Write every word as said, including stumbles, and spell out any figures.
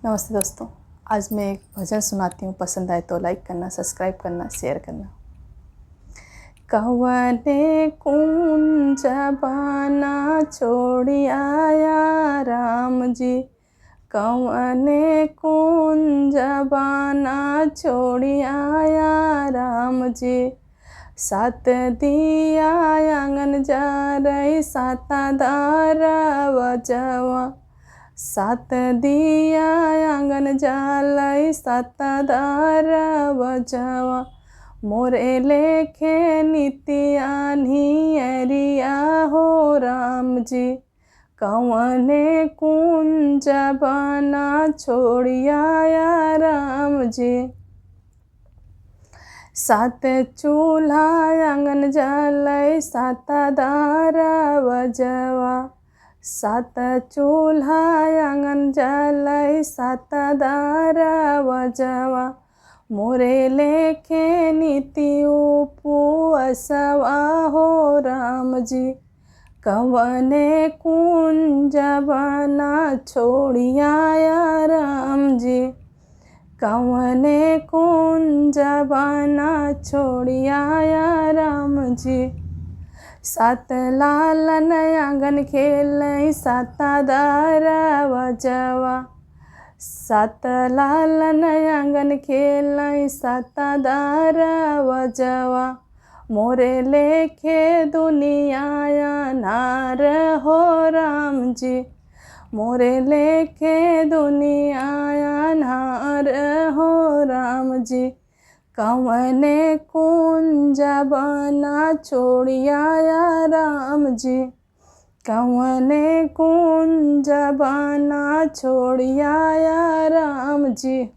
नमस्ते दोस्तों, आज मैं एक भजन सुनाती हूँ। पसंद आए तो like करना, subscribe करना, share करना। कवने कुंज बना छोड़ी आया राम जी, कवने कुंज बना छोड़ी आया राम जी। सात दिया आंगन जारई, साता दरवजवा। सात दिया आंगन जालई, साता दरवजवा। मोरे लेखे नितिया नियरिया हो राम जी, कवने कुंज बना छोड़ी आया राम जी। सात चूल्हा आंगन जालई, साता दरवजवा। सात चूल्हा आंगन जालई, साता दरवजवा। मोरे लेखे निति उपवसवा हो राम जी, कवने कुंज बना छोड़ी आया राम जी, कवने कुंज बना छोड़ी आया राम जी। सात लालन आंगन खेलई, साता दरवजवा। सात लालन आंगन खेलई, साता दरवजवा। मोरे लेखे दुनिया अन्हार हो राम जी, मोरे लेखे दुनिया अन्हार हो राम जी। कवने कुंज बना छोड़ी आया राम जी, कवने कुंज बना छोड़ी आया राम जी।